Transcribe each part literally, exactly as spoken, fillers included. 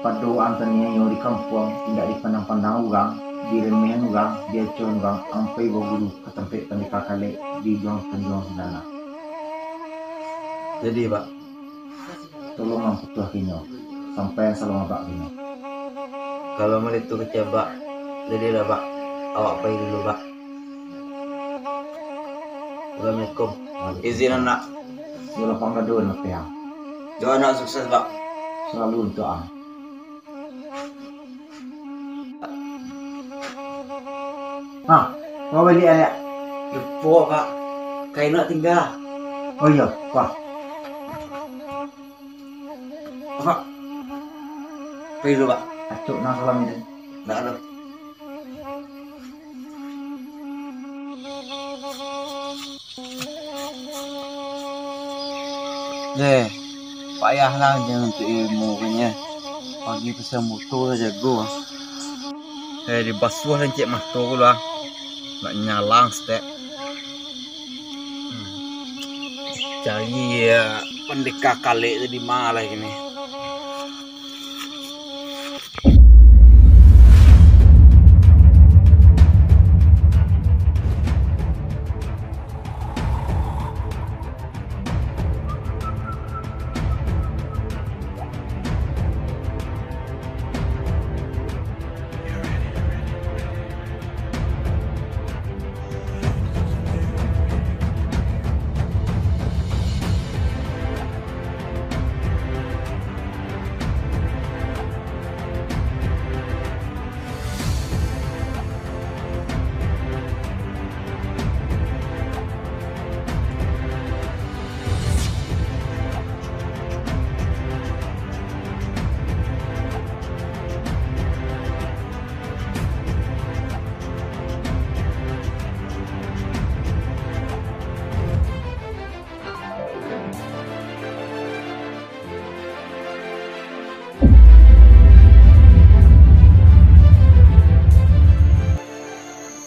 Pado ang taniayo di kampuang, indak dipandang-pandang urang, diremehan urang, diacoan urang, ampai baguru ka tampek pandeka kalek di Ijuang Tanjuang Sinana. Jadi, Pak, tolong ang putuahkan inyo, sampai salamo, Pak, inyo. Kalau malitu kecek, Pak, jadilah, Pak, awak pai dulu, Pak. Assalamualaikum. Izin, anak. Yo lapang dado, anak. Doa anak sukses, Pak. Salalu untuak ang. Ha, bawa baliak, anak. Lupo, Pak. Kain nak tingga. Oh iyo, Pak. Pak. Pai dulu, Pak. Acok nang salam itu. Ndak ado. Eh, payahlah jan untuak ilmu ko nyo. Pagi pesen moto lah jago. Eh, dibasuah lancik mato ko lah. Nak nyalang setek. Hmm. Cari, ya, pandeka kalek tu di ma lah kini.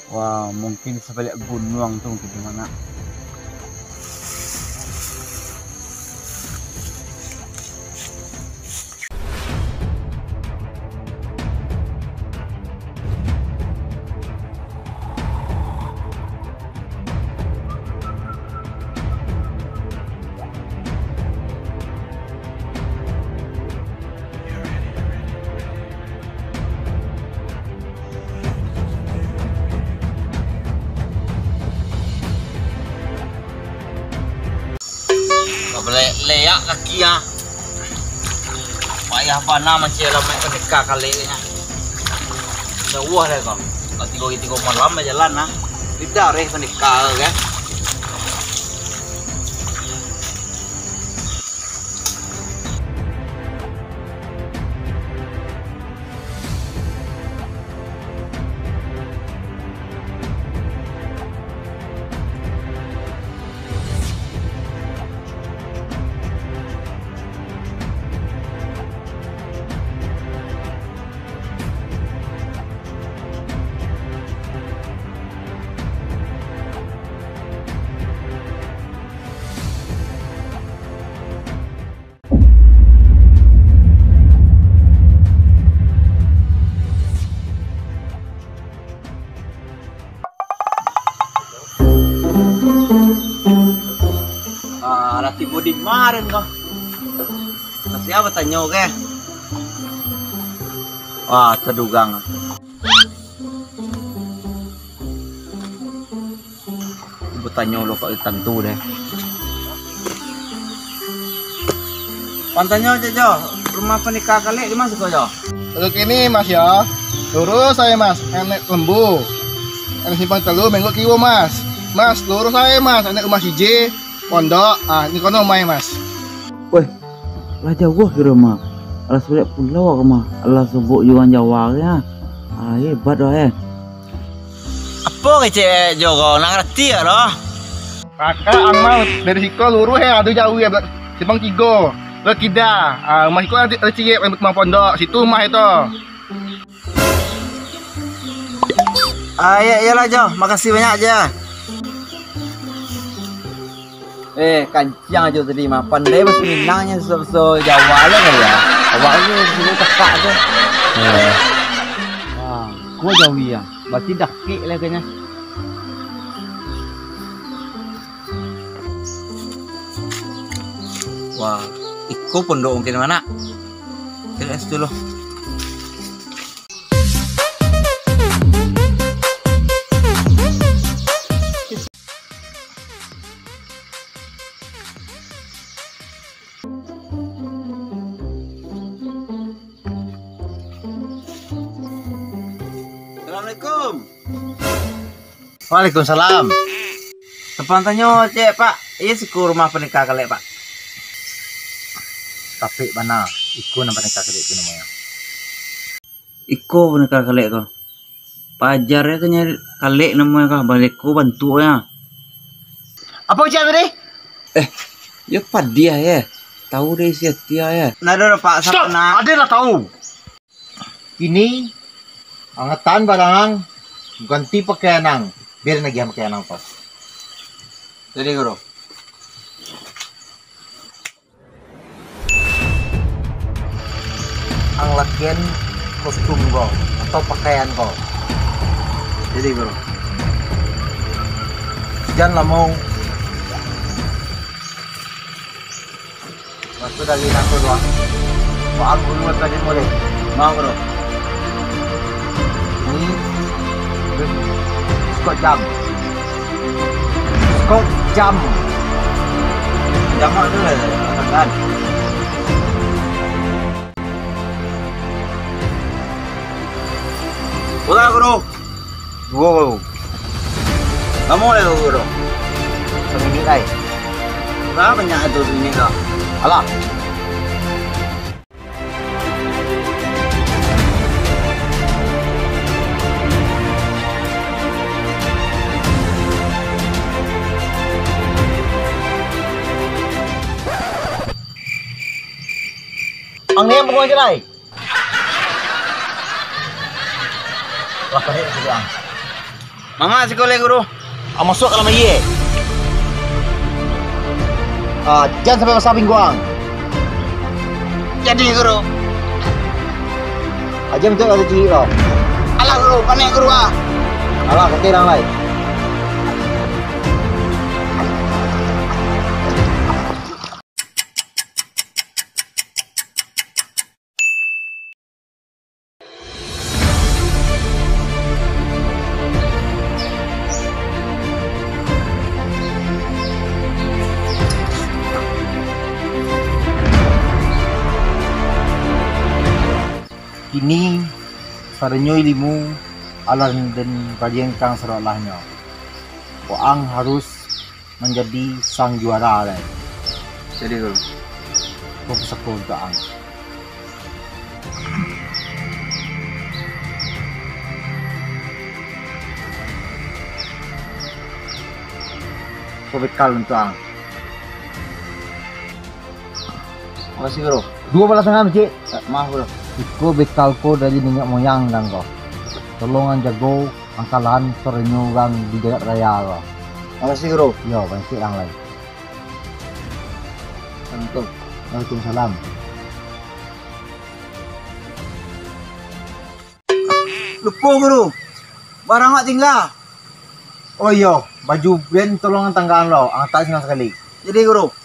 Wah, mungkin sabaliak gunuang tu mungkin di mana. Babalek-leak kaki ah. Payah bana mancari alamaik pandeka kalek nyo. Jauah deh ko. Kalau tigo hari tigo malam bajalan ah. Lidah reh pandeka kan. Ah, lah tibo di ma den ko? Ka sia batanyo keh? Wah, tadugang. Batanyo lo kok tantu deh. Pantanyo aja, Jo. Rumah pandeka kalek di ma siko, Jo? Kalau kini, Mas, ya. Lurus sae, Mas. Enek lembu. Enek simpang telu, mengok kiwo, Mas. Mas, lurus sae, Mas. Enek rumah siji, pondok. Ah, ini kono rumah, Mas. Weh, lah jauah kiro mah. Alah sulik pulau ka mah. Alah subuk juo urang Jawa ke ah. Ah, hebat doh eh. Apo kecek Joro, nak ngarati ka doh? Kakak ang mah dari siko luruih eh, ado jauah eh, simpang tigo. Lo kida, ah, rumah siko ado, ado ciek rumah pondok, situ rumah itu. Ah, iya, iyalah, Jo. Makasih banyak, Jo. Eh, kancang aja tadi mah. Pandai bahasa Minangnyo, bahasa Jawa lah kali ya. Awak tu suruh cakak tu. Wah, ko jauah ya. Berarti dakek lah kena. Wah, iko pondok mungkin mana? Cari situ lo. Assalamualaikum. Waalaikumsalam. Tampek tanyo ciek, Pak. Iyo siko rumah panikah kalek, Pak. Tapi bana, iko nan panikah kalek tu namonyo. Iko panikah kalek ko. Pajar yo kan kalek namonyo ko, baleko bantuaknyo. Apo ucap tadi? Eh, yo padiah yo. Tahu deh isi hati yo. Nah, ado Pak, Stop! Ado lah tahu. Kini, ang atan barang ang, ganti pakaian ang, bia den agiah pakaian ang ko. Jadi, Guru. Ang lakian kostum ko, atau pakaian ko. Jadi, Guru. Jan lamo. Waktu dari satu dua. Pak Guru tadi mulai. Mau, Bro. Ini skop jam. Skop jam. Jam tu lah, kan? Bola, Guru. Duo baru. Lamo lai, Guru? Saminit lai. Bara banyak tu saminit tu? Alah. Ang ni nan punguah aja lai. Lah, panek siko ang. Manga siko lai, Guru? Ah, masuak ka dalam aia. Ah, jan sampai basah pinggang. Jadi, Guru. Aja minta kata cihik kau. Alah, Guru, panek, Guru, ah. Alah, kata hilang lai. Kini, sadonyo ilimu alah den bariangkan sadoalahnyo. Waang harus manjadi sang juara lai. Jadi, Guru. Ko pusako untuak ang. Ko bekal untuak ang. Makasih, Guru. Duo balah sangaik, Cik. Eh, maaf, Guru. Iko bekal ko dari niniak moyang dang ko. Tolong ang jago, ang kalahan saranyo urang di jagad raya ko. Makasih, Guru. Yo, banyak urang lai. Assalamualaikum. Waalaikumsalam. Lupo, Guru. Barang awak tingga. Oh iyo, baju band tolong tanggaan lo, ang tak tingga sakali. Jadi, Guru.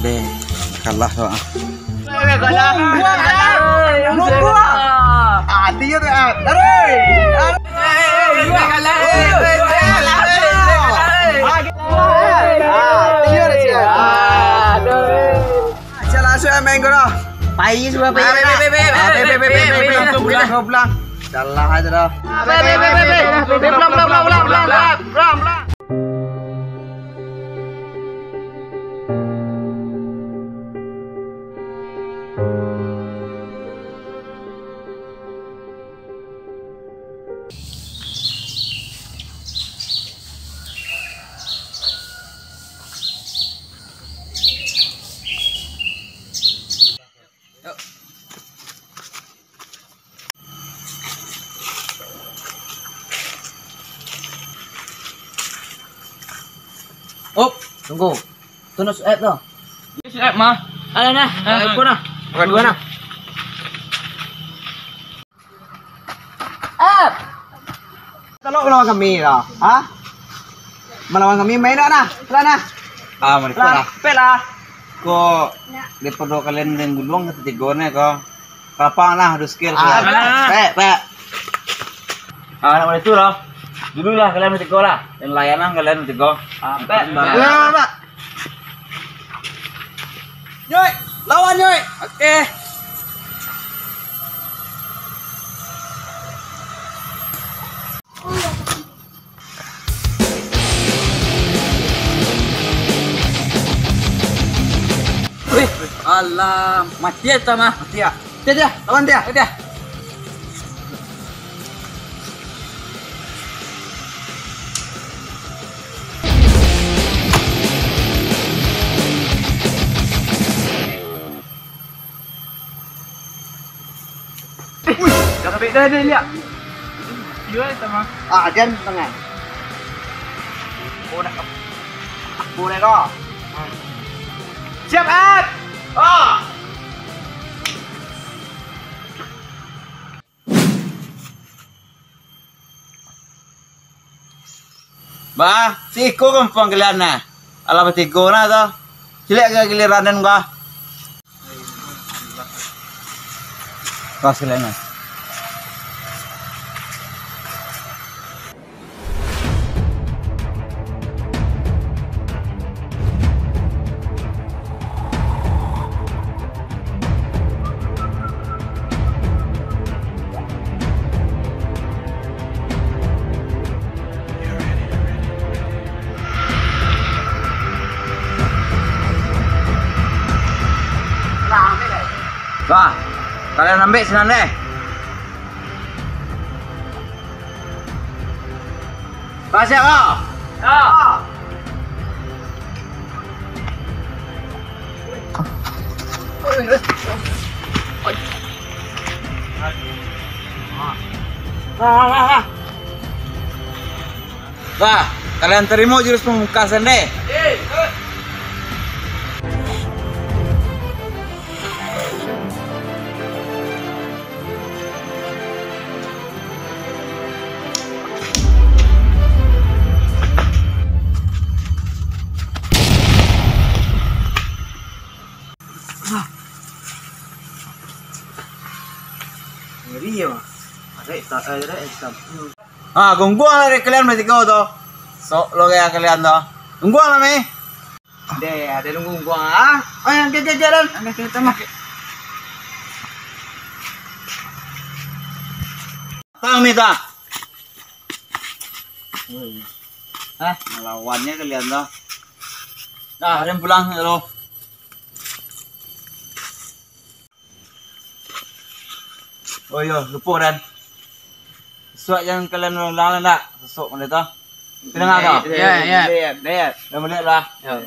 Deh, kalah tu ah. Kalah. Ah, dia tu ah. Tarik. Tarik. Aduh. Siap langsung main ko dah. Pai sudah pai. Ah, pai, pai, pai, pai, pai, pai, pai, pai, langsung pulang, langsung pulang. Salah aja dah. Pai, pai, pai, pai, pai. Pai, pulang, pulang, pulang, pulang, pulang, pulang, pulang, pulang. Tunggu. Tunggu Su'aib tu. Ini Su'aib mah. Alah nah. Ah. Alah pun nah. Bukan dua nah. Ap. Kalau melawan kami lah, ha? Melawan kami main dak nah? Lah nah. Ah, mari lah. Pek lah. Kok daripada kalian yang gulung kata tigo ni kok. Rapang lah, ado skill. Ah, pek, pek. Ah, nak mulai tu lah. Dulu lah kalian bertiga lah. Yang layanan kalian bertiga. Ah, pek. Ya, Pak. Yoi, lawan, yoi. Oke. Wih, alah, mati ya tu mah. Mati ya? Dia, dia, lawan dia. Dia. Wih, dah sampai dah, dah lihat. Dia sama. Ah, dia tengah. Oh, nak. Aku dah kau. Siap, Ep. Ah. Bah, si iko kampuang kalian nah. Alah batigo nah tu. Ciliak ka giliran den, bah. Pas kalian nah. Bah, kalian ambek sinan deh. Bah, siap, bah? Siap. Bah, bah, bah, bah. Bah, kalian tarimo jurus pamungkasan deh. Ngeri yo. Arek tak, eh, arek hitam. Ah, gungguang lah dek kalian batigo tu. Sok lo gaya kalian tu. Gungguang lah, meh. Deh, ada nunggu gungguang, ah. Oh, yang kecil-kecil, Dan. Yang kecil-kecil mah. Tang, meh, tang. Hah? Melawannya kalian tu. Nah, kalian pulang dulu. Oh iyo, lupo, Dan. Suak jan kalian ulang-ulang, ndak? Sosok macam tu. Kalian dengar tak? Ya, ya. Ya, ya. Dah balik lah. Ya.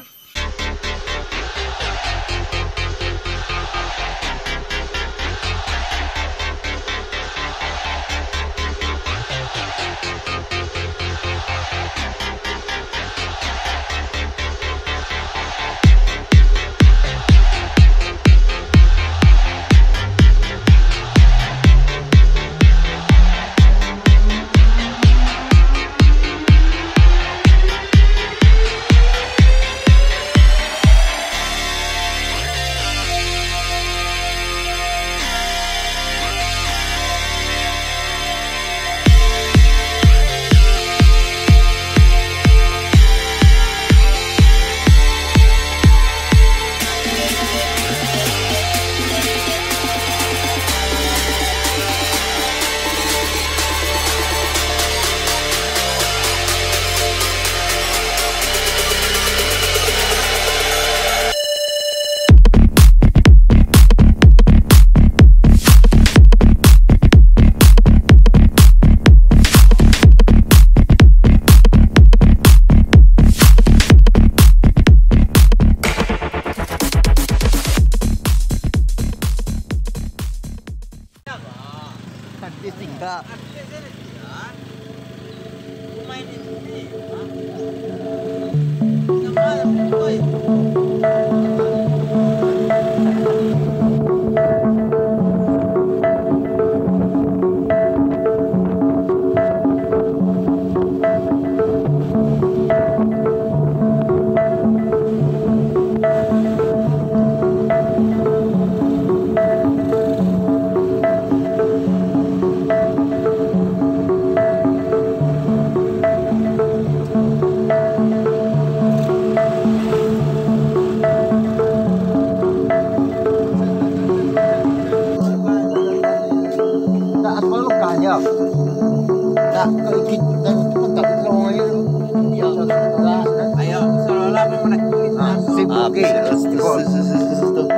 Oke, terus, terus, terus, terus, terus, terus.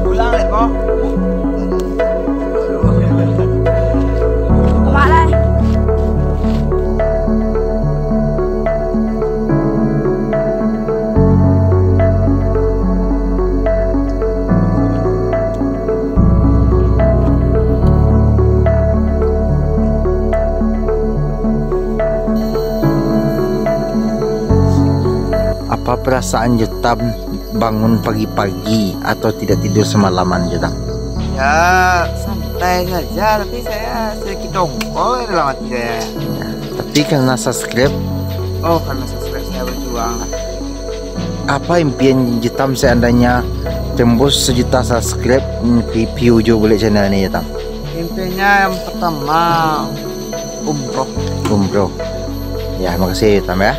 Pulang, Eko. Balik. Apa perasaan Jutam bangun pagi-pagi atau tidak tidur semalaman, Jutam? Ya, santai saja, tapi saya sedikit dongkol dalam hati saya. Ya, tapi karena subscribe. Oh, karena subscribe saya berjuang lah. Apa impian Jutam seandainya tembus sejuta subscribe, mm, view jo buliah channel ni, Jutam? Impiannya yang pertama, umroh. Umroh. Ya, makasih, Jutam, ya.